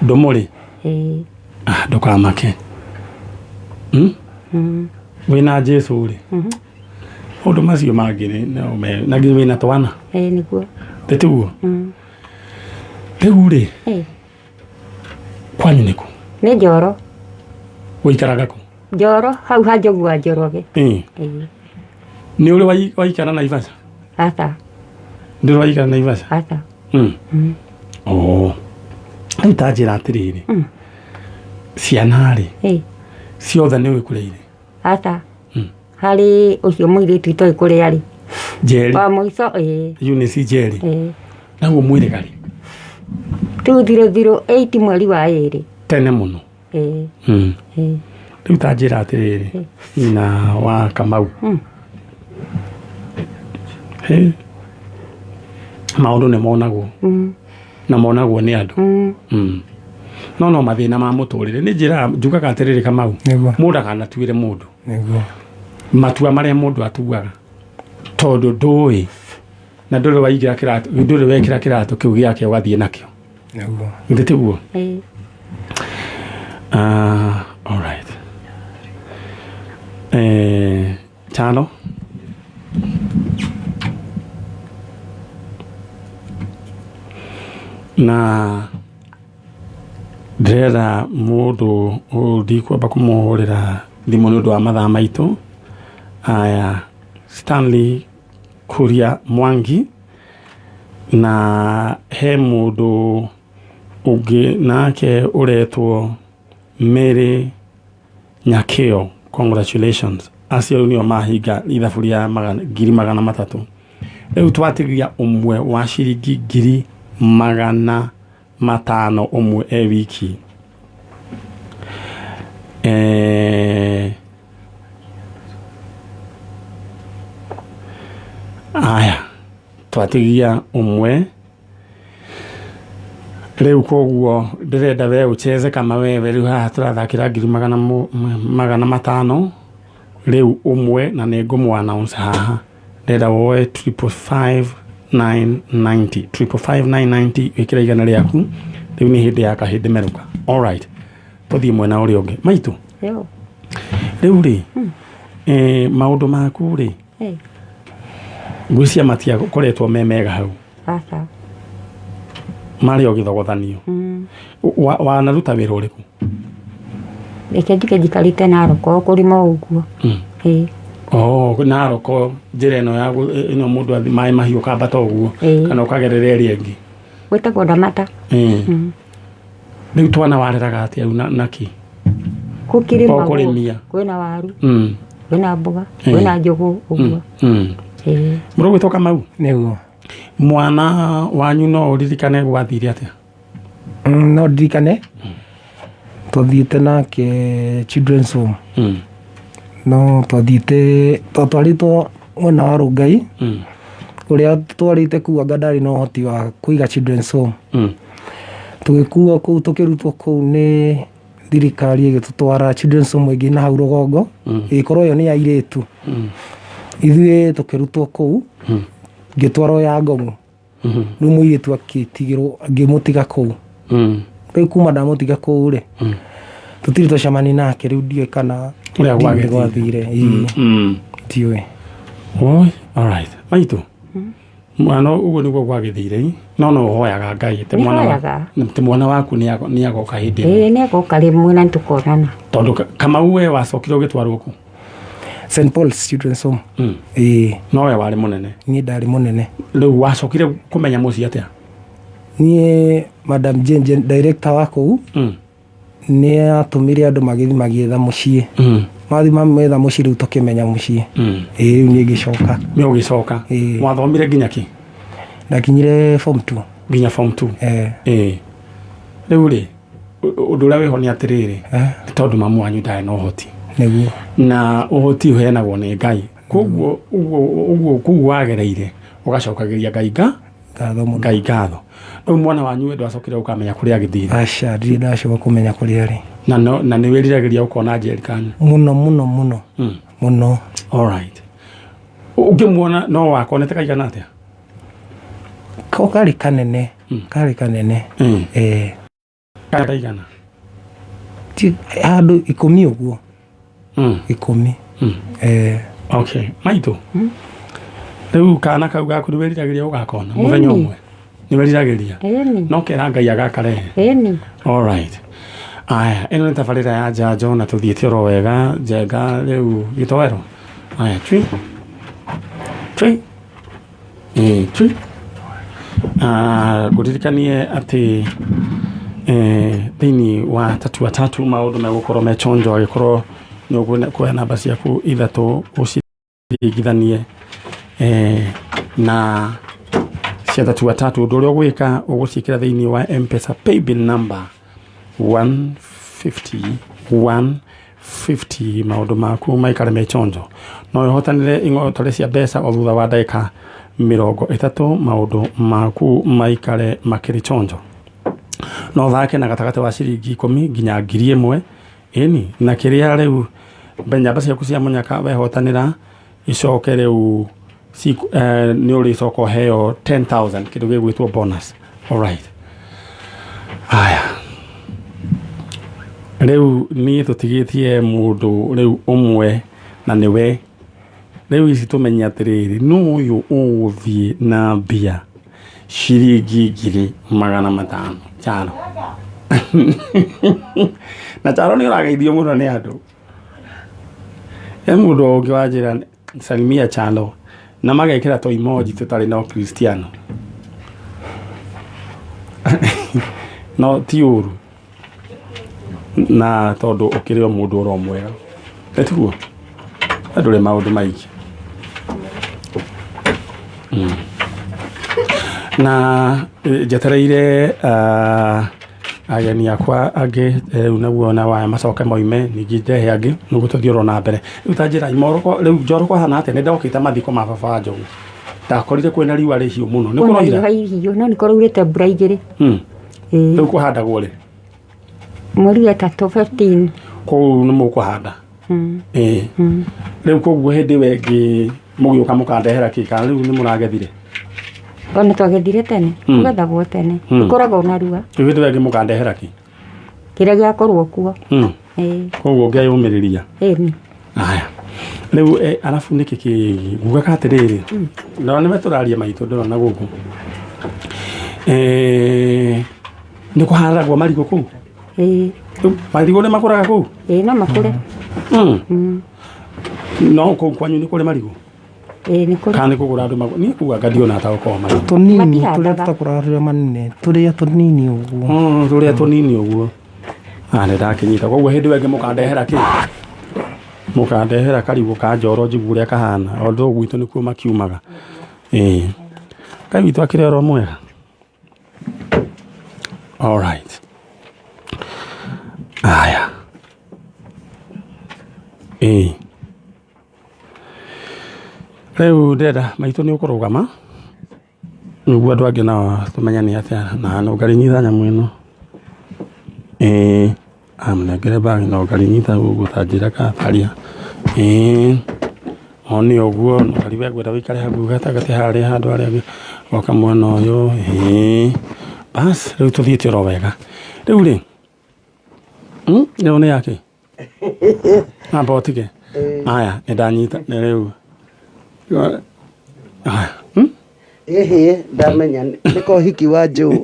Ndũmũrĩ. Ĩĩ. Ah, ndũkamake. Wĩna Jesu rĩ. Maũndũ macio mangĩ rĩ, no me na nginya wĩna twana. Ĩĩ nĩguo. Tĩtiguo? Rĩu rĩ, Ĩĩ. kwanyu nĩkũ? Nĩ Njoro. Ũikaraga kũ? Njoro hau ha Njogu wa Njoroge. Ĩĩ. Ĩĩ. Nĩ ũrĩ waikara Naivasha? Aca. Ndũrĩ waikara Naivasha? Aca. Oh. Rĩu ta njĩra atĩrĩrĩ. Ciana rĩ, Ĩĩ. ciothe nĩ ũkũrĩire? Aca. Harĩ ũcio mũirĩtu itoĩ kũrĩa rĩ. Njeri. Wa mũico ĩĩ. Eunice Njeri. Ĩĩ. Naguo mwĩrĩga rĩ? 2008 mweri wa 2. Tene mũno. Ĩĩ. Ĩĩ. Rĩu ta njĩra atĩrĩrĩ, nyina wa Kamau. Hĩ. Maũndũ nĩ monagwo. Na monagwo nĩ andũ. No no mathĩna ma mũtũrĩre. Nĩ njĩraga njugaga atĩrĩrĩ Kamau. Mũndũ ndakanatuĩre mũndũ. Nĩguo. Matua marĩa mũndũ atuaga. Tondũ ndũĩ na ndũrĩ waingĩra kĩratũ, ndũrĩ wekĩra kĩratũ kĩu gĩake ũgathiĩ nakĩo. Nĩguo. Githĩ tiguo? Ĩĩ. All right. Tano. Na ndĩrenda mũndũ ũyũ ndikwamba kũmũhũrĩra thimũ nĩ ũndũ wa mathaa maitũ. Aya, Stanley Kuria Mwangi na he mũndũ ũngĩ nake ũretwo Mary Nyakeo. Congratulations. Acio rĩu nĩo mahinga ithabu rĩa 300,000. Rĩu twatigia ũmwe wa ciringi 500,000 ũmwe e wiki. Aya, twatigia ũmwe. Rĩu koguo ndĩrenda we ũcheze kama wewe. Rĩu haha tũrathakĩra 500,000. Rĩu ũmwe na nĩ ngũmũ announce haha. Ndĩrenda woe 555,990. 555,990 wĩkĩre 100 rĩaku. Rĩu nĩ hĩndĩ ya kahĩndĩ merũka. All right. Tũthiĩ mwena ũrĩa ũngĩ. Maitũ. Yo. Rĩu rĩ, maũndũ maku rĩ, Ĩĩ. ngwĩciria matiakoretwo me mega hau. Aca. Marĩ o gĩthogothanio. Wanaruta wĩra ũrĩkũ? Reke njuge njikarĩte Narok o kũrĩma o ũguo. Ĩĩ. Oh, Narok njĩra ĩno ya ĩno mũndũ athi maĩ mahiũ ũkambata ũguo kana ũkagerera ĩrĩa ĩngĩ. Gwĩtagwo Ndamata. Ĩĩ. Rĩu twana wareraga atĩa rĩu naki? Gũkĩrĩmagwo. O kũrĩmia. Kwĩna waru. Kwĩna mboga, kwĩna njũgũ ũguo. Ĩĩ. Mũrũgwĩtwo Kamau? Nĩguo. Mwana wanyu no ũririkane gwathire atĩa? No ndirikane. Twathiĩte nake Children's Home. No twathiĩte twatwarĩtwo mwena wa Rũngai ũrĩa twarĩte kuu anga ndarĩ na ũhoti wa kũiga children's home. Tũgĩkuo kũu tũkĩrutwo kũu nĩ thirikari ĩgĩtũtwara children's home ĩngĩ na hau rũgongo ĩgĩkorwo ĩyo nĩ ya airĩtu. Ithuĩ tũkĩrutwo kũu ngĩtwarwo ya ngomu rĩu mũirĩtu akĩtigĩrwo ngĩmũtiga kũu. Rĩu kuma ndamũtiga kũu rĩ tũtirĩ twacemania nake rĩu ndiũĩ kana Ũrĩa ndiũĩ gwagĩthire. gwathire ĩĩ ndiũĩ. Oi, alright. Maitũ mwana ũguo nĩguo gwagĩthire no no ũhoyaga Ngai atĩ mwana wa- Nĩhoyaga. atĩ mwana waku nĩagoka hĩndĩ ĩmwe. Ĩĩ nĩagoka rĩmwe na nĩtũkonana. Tondũ Kamau we wacokire ũgĩtwarwo kũ? St Paul's Children's Home. Ĩĩ. No we warĩ mũnene? Niĩ ndarĩ mũnene. Rĩu wacokire kũmenya mũciĩ atĩa? Niĩ Madam Jane, Jane director wa kũu nĩ atũmire andũ magĩthiĩ magĩetha mũciĩ. Mathiĩ mametha mũciĩ rĩu tũkĩmenya mũciĩ. Ĩĩ rĩu niĩ ngĩcoka. Nĩ ũgĩcoka. Wathomire nginya kĩ? Ndakinyire form 2. Nginya form 2. Eh. Ĩĩ. Rĩu rĩ ũndũ ũrĩa wĩho nĩ atĩrĩrĩ nĩ tondũ mamu wanyu ndarĩ na ũhoti. Nĩguo. Na ũhoti ũheanagwo nĩ Ngai. Koguo ũguo ũguo kũu wagereire ũgacokagĩria Ngai ngatho mũno. Ngai ngatho. Rĩu mwana wanyu we ndwacokire ũkamenya kũrĩa agĩthire? Aca ndirĩ ndacoka kũmenya kũrĩa arĩ. Na no, na nĩ wĩriragĩria ũkona Njeri kanyu? Mũno mũno mũno. Mũno. Alright. Ũngĩmuona no wakonete kaigana atĩa? Ko karĩ kanene. Karĩ kanene. Ĩĩ. Kaigana? Handũ 10 ũguo. 10. Eh. Okay. Maitũ. Rĩu kana kau gaku nĩ wĩriragĩria ũgakona mũthenya Ĩni. ũmwe? Nĩ wĩriragĩria? Ĩni. No kera Ngai agakarehe? Ĩni. Alright. Aya, ĩno nĩ tabarĩra ya njanjo na tũthiĩte oro wega njenga rĩu gĩtoero. Aya, twi. Twi. Ĩĩ, twi. Ah, ngũririkanie atĩ thĩinĩ wa tatua tatu maũndũ megũkorwo me chonjo agĩkorwo nĩ ũkuoya namba ciaku ithatũ ũciringithanie na cia tatua tatu. Ũndũ ũrĩa ũgwĩka ũgũciĩkĩra thĩinĩ wa M-Pesa paybill number 150 150 maũndũ maku maikare me chonjo. No ũhotanĩre ing'otore cia mbeca o thutha wa ndagĩka 30 maũndũ maku maikare makĩrĩ chonjo. No ũthake na gatagatĩ wa ciringi 10 nginya 1000 ĩni na kĩrĩa rĩu nyamba ciaku cia mũnyaka wehotanĩra icoke rĩu nĩ ũrĩcoka ũheo 10,000 kĩndũ gĩgwĩtwo bonus. Alright. Aya. Rĩu niĩ tũtigĩtie mũndũ rĩu ũmwe na nĩwe rĩu ici tũmenye atĩrĩrĩ nũ ũyũ ũgũthiĩ na mbia ciringi 500,000 Charo. Na Charo nĩ ũrageithio mũno nĩ andũ. He mũndũ ũngĩ wanjĩra salimia Charo na magekĩra tũ emoji tũtarĩ na ũkristiano. No ti ũru na tondũ ũkĩrĩ o mũndũ oro mwega. Ĩtiguo? Ndũrĩ maũndũ maingĩ. Na njetereire ageni akwa angĩ rĩu naguo na waya macoke moime ningĩ ndehe angĩ nĩguo tũthiĩ oro na mbere. Rĩu ta njĩra rĩu Njoro kwahana atĩa? Nĩ ndokĩte mathiko ma baba wa Njogu. Ndakorire kwĩna riũa rĩhiũ mũno. Nĩ Kwĩna kũroira? riũa ihiũ no nĩ kũraurĩte mbura 2. Rĩu kũhandagwo rĩ? Mweri wa 3 15. Kũu nĩ mũkũhanda? Ĩĩ. Rĩu koguo hĩndĩ ĩyo ĩngĩ mũgĩũka mũkandehera kĩ kana rĩu nĩ mũragethire? Ona twagethire tene, kũgethagwo tene. Gũkoragwo na rua. Rĩu hĩndĩ ĩyo ĩngĩ mũkandehera kĩ? Kĩrĩa gĩakorwo kuo. Ĩĩ. Koguo ngeyũmĩrĩria. Ĩni. Aya. Rĩu arabu nĩkĩ kĩ ngugaga atĩrĩrĩ. No nĩwe tũraria maitũ ndĩrona gũkũ. Nĩ kũhandagwo marigũ kũu? Ĩĩ. Rĩu marigũ nĩ makũraga kũu? Ĩĩ no makũre. No kũu kwanyu nĩ kũrĩ marigũ? Ĩĩ nĩ kũrĩ. Kana nĩ kũgũra andũ magũ? Niĩ kuga anga ndiona ta gũkorwo marigũ. Tũnini Matihandaga. tũrĩa tũtakũraga tũrĩa manene tũrĩa tũnini ũguo. Tũrĩa tũnini ũguo. Ah, nĩ ndakĩnyita. Koguo hĩndĩ ĩyo ĩngĩ mũkandehera kĩ? Mũkandehera karigũ ka Njoro njigue ũrĩa kahana. Although gwitũ nĩkuo makiumaga. Ĩĩ. Ngai witũ akĩrĩ oro mwega. Alright. Aya. Ĩĩ. Rĩu ndĩrenda maitũ nĩ ũkũrũgama nĩguo andũ angĩ nao tũmenyane atĩa na nũngari nyita nyamũ ĩno. Ĩĩ amũnengere bag na ũngarinyita ũguo ta njĩra ka taria. Ĩĩ one ũguo nũngari we ngwenda wĩikare hau gatagatĩ harĩa handũ harĩa angĩ oka mwena ũyũ. Ĩĩ bas rĩu tũthiĩte oro wega. Rĩu rĩ ĩyo nĩ yake amba ũtige. Aya nĩ ndanyita nĩ rĩu. Aya. Ĩhĩ ndamenya nĩ kohiki wa Joe.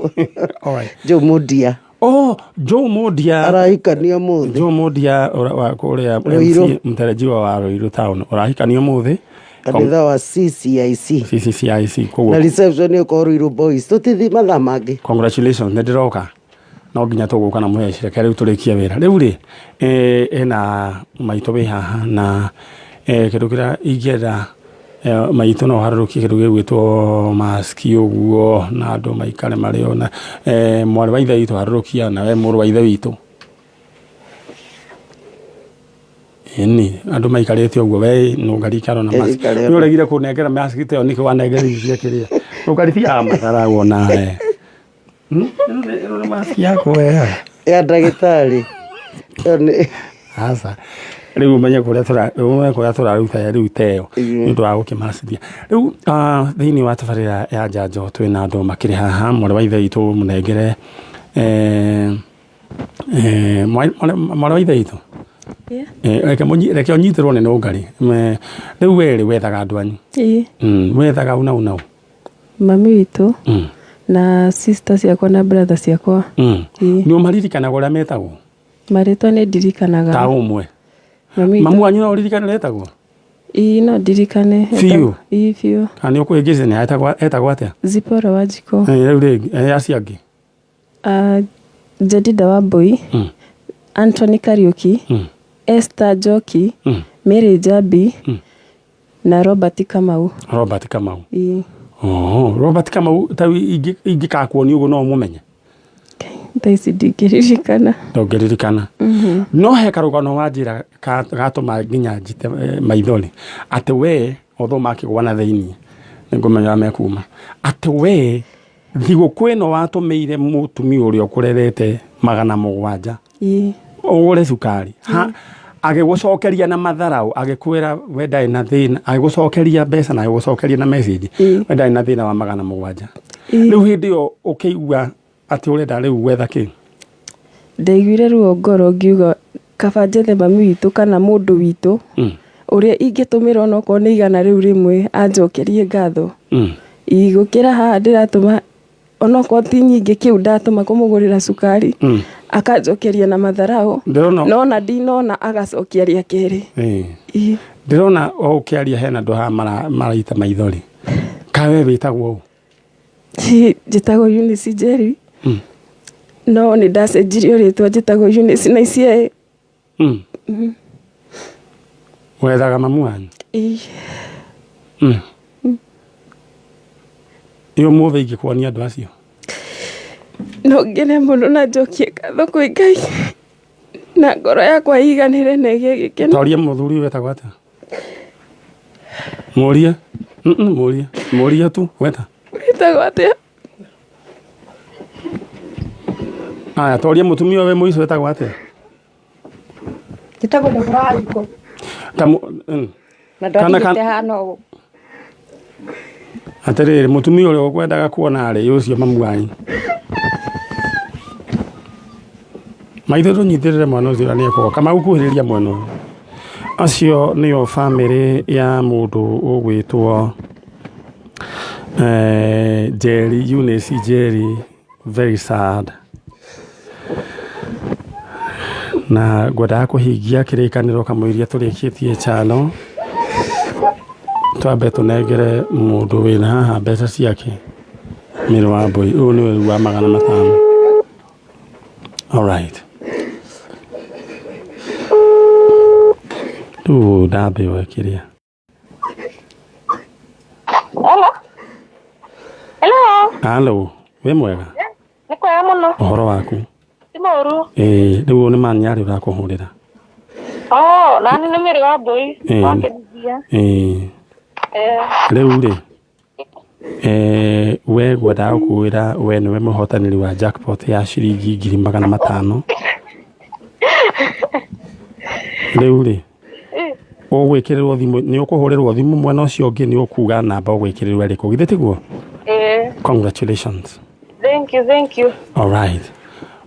Alright. Joe Mundia. Oh, Joe Mundia arahikania ũmũthĩ. Joe Mundia wa kũrĩa Ruiru. MC mtarajiwa wa Ruiru town ũrahikania ũmũthĩ Kanitha wa CCIC. CCCIC koguo Na reception ĩkorwo Ruiru Boys. Tũtithi mathaa mangĩ. Congratulations nĩ ndĩroka no nginya tũgũka na mũheci reke rĩu tũrĩkie wĩra rĩu rĩ ena maitũ wĩ haha na kĩndũ kĩrĩa ingĩenda maitũ no harũrũkie kĩndũ gĩgwĩtwo maski ũguo na andũ maikare marĩ ona mwarĩ wa ithe witũ harũrũkia na we mũrũ wa ithe witũ ĩni andũ maikarĩte ũguo we nũngari ikaro na mask Ikare nĩ ũregire kũnengera mask ta ĩyo nĩkĩ wanengerithia kĩrĩa nũngari tigaga matharagwo nawe. Ĩno nĩ mask yakwa we. Ya ndagĩtarĩ. Ĩyo nĩ Aca. Rĩu ũmenye kũrĩa tũra ũmenye kũrĩa tũraruta rĩu teo nĩ ũndũ wa gũkĩmacithia. Rĩu thĩinĩ wa tabarĩra ya njanjo twĩna andũ makĩrĩ haha mwarĩ wa ithe witũ mũnengere mwarĩ wa ithe witũ. Yeah. Reke ũnyitĩrwo nĩ nũngari. Rĩu we rĩ wethaga andũ anyu. Ĩĩ. Wethaga una unau. Mami witũ na sister ciakwa na brother ciakwa. Ĩĩ. Nĩ ũmaririkanaga ũrĩa metagwo? Marĩtwa nĩ ndirikanaga. Ta ũmwe. Mami witũ. Mamu wanyu no ũririkane ũrĩa etagwo? Ĩĩ no ndirikane. Biũ? Ĩĩ biũ. Kana nĩ ũkũhĩngĩcania etagwo atĩa? Zipporah Wanjikũ. Rĩu rĩngĩ acio angĩ? Jedida Wambui, Anthony Kariuki, Esther Njoki, Mary Njambi na Robert Kamau. Robert Kamau. Ĩĩ. Oh, Robert Kamau ta ingĩkakuonia ũguo no ũmũmenye? Thaa ici ndingĩririkana. Ndũngĩririkana. No he karũgano wanjĩra gatũma nginya njite maithori atĩ we although makĩgwa na thĩinĩ nĩngũmenya ũrĩa mekuma atĩ we thigũkũ ĩno watũmĩire mũtumia ũrĩa ũkũrerete 700 Ĩĩ. ũgũre cukari agĩgũcokeria na matharau agĩkwĩra we ndarĩ na thĩna agĩgũcokeria mbeca na agĩgũcokeria na message we ndarĩ na thĩna wa 700. Rĩu hĩndĩ ĩyo ũkĩigua atĩ ũrenda rĩu gwetha kĩ? Ndaiguire ruo ngoro ngiuga kaba njethe mami witũ kana mũndũ witũ ũrĩa ingĩtũmĩra onokorwo nĩ 100 rĩu rĩmwe anjokerie ngatho. Gũkĩra haha ndĩratũma onokorwo ti nyingĩ kĩu ndatũma kũmũgũrĩra cukari akanjokeria na matharau nona ndinona agacokia rĩa kerĩ. Ndĩrona o ũkĩaria hena andũ haha maraita maithori. Kawe wĩtagwo ũ? Njĩtagwo Eunice Njeri. No nĩ ndacenjirio rĩtwa njĩtagwo Eunice na icia. Wethaga mamu wanyu? Ĩĩ. Ĩ ũmũthĩ ingĩkuonia andũ acio? No ngene mũno na njokie ngatho kwĩ Ngai na ngoro yakwa ĩiganĩre na ĩgĩe gĩkeno. Toria mũthuri ũyũ wetagwo atĩa? Mũrie. Mũrie. Mũrie tu weta. Wĩtagwo atĩa? Aya, toria mũtumia ũyũ wĩ mũico wetagwo atĩa? Njĩtagwo Deborah Wanjikũ. Ta Na Kana ndatigĩte hana ũũ. Atĩrĩrĩ, mũtumia ũrĩa ũkwendaga kuona rĩ, ũcio mamu wanyu. Maitho tũnyitĩrĩre mwana ũcio na nĩekũgoka. Kamau kuhĩrĩria mwena ũyũ. Acio nĩo bamĩrĩ ya mũndũ ũgwĩtwo Njeri, Eunice Njeri, very sad. Na ngwendaga kũhingia kĩrĩkanĩro kamũiria tũrĩkĩtie channel. Twambe tũnengere mũndũ wĩna haha mbeca ciake. Mĩrũ wa mbũi, ũyũ nĩwe wa 500. All right. Rĩu ndambe oe kĩrĩa. Hello. Hello. Hello, wĩ mwega? Nĩ kwega mũno. Ũhoro waku? Ti mũũru. Ĩĩ, rĩu nĩ manyarĩ ũrakũhũrĩra. Oh, nani nĩ Mary wa Mbũi. Ĩĩ. Wa Kĩrithia. Ĩĩ. Rĩu rĩ we ngwendaga gũkwĩra we nĩwe mũhotanĩri wa jackpot ya ciringi 500,000. Rĩu rĩ ũgwĩkĩrĩrwo thimũ, nĩ ũkũhũrĩrwo thimũ mwena ũcio ũngĩ, nĩ ũkuga namba ũgwĩkĩrĩrwo ĩrĩkũ, githĩ tiguo? Ĩĩ. Congratulations. Thank you, thank you. All right.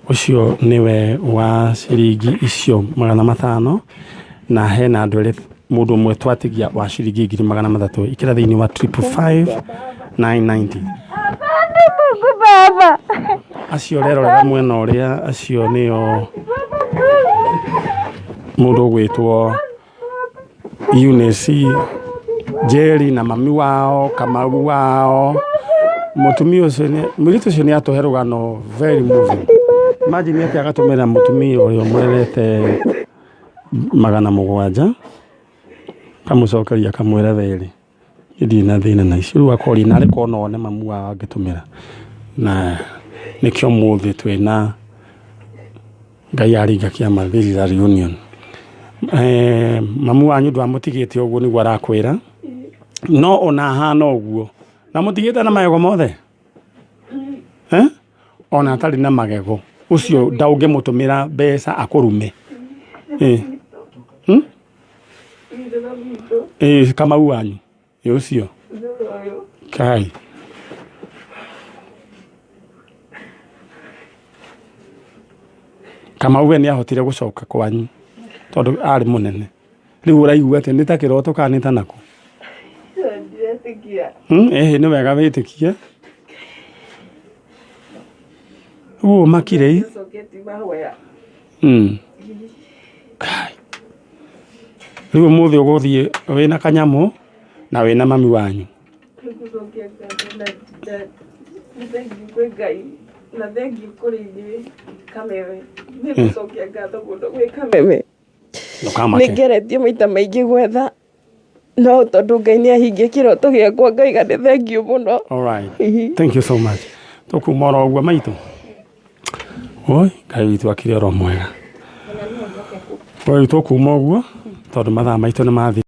Ũcio nĩwe wa ciringi icio 500, na hena andũ erĩ, mũndũ ũmwe twatigia wa ciringi 300,000. Ikĩra thĩinĩ wa 555,990. Mungu Baba. Acio ũrerorera mwena ũrĩa, acio nĩo mũndũ ũgwĩtwo Eunice Njeri na mami wao Kamau wao. Mũtumia ũcio nĩ mũirĩtu ũcio nĩ atũhe rũgano very moving. Imagine atĩ agatũmĩra mũtumia ũrĩa ũmũrerete 700, kamũcokeria akamwĩra therĩ niĩ ndirĩ na thĩna na icio. Rĩu akoria narĩ korwo no one mamu wao angĩtũmĩra, na nĩkĩo ũmũthĩ twĩna Ngai aringa kĩama. This is a reunion. Mamu wanyu ndwamũtigĩte ũguo nĩguo arakwĩra, no ona ahana ũguo na mũtigĩte na magego mothe, eh? Ona atarĩ na magego ũcio ndaũngĩmũtũmĩra mbeca akũrume, eh. Kamau wanyu ĩ ũcio kai Kamau we nĩ ahotire gũcoka kwanyu tondũ arĩ mũnene. Rĩu ũraigua atĩa, nĩ ta kĩroto kana nĩ ta nakũ? Ĩhĩ, nĩ wega wĩtĩkie ũguo ũmakire i. Kai. Rĩu ũmũthĩ ũgũthiĩ wĩna kanyamũ na wĩna mami wanyu. Nĩngũcokia ngatho na nĩ thengiũ kwĩ Ngai na thengiũ kũrĩ inyuĩ Kameme. Nĩngũcokia ngatho mũno gwĩ Kameme. Ndũkamake. Nĩngeretie maita maingĩ gwetha, no tondũ Ngai nĩ ahingia kĩroto gĩakwa, ngaiga nĩ thengiũ mũno. All right. Thank you so much. Tũkuma oro ũguo maitũ. Oi, Ngai witũ akĩrĩ oro mwega. Oi, tũkuma ũguo tondũ mathaa maitũ nĩ mathira.